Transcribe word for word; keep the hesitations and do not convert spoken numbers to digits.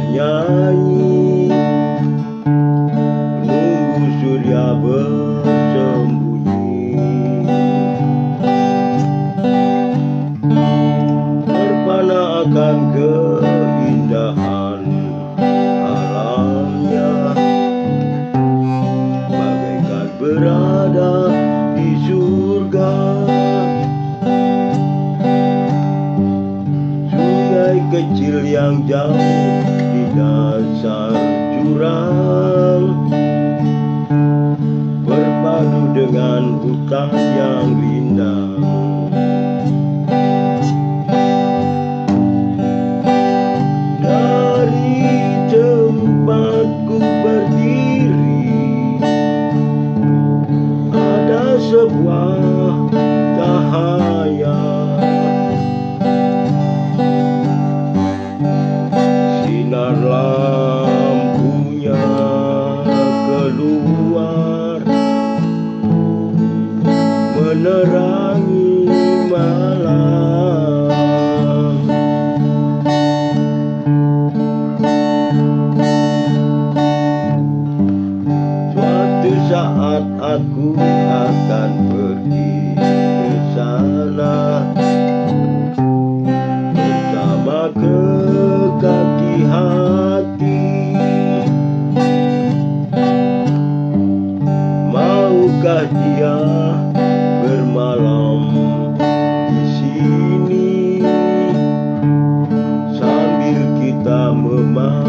Nyanyi, nunggu surya bersembunyi, terpana akan keindahan alamnya, bagaikan berada di surga. Sungai kecil yang jauh di dasar jurang, berpadu dengan hutan yang rindang. Dari tempatku berdiri, ada sebuah cahaya. Sinar lampunya keluar, menerangi malam. Suatu saat aku akan pergi ke sana, bersama kekasih hati. Maukah dia bermalam di sini, sambil kita memandang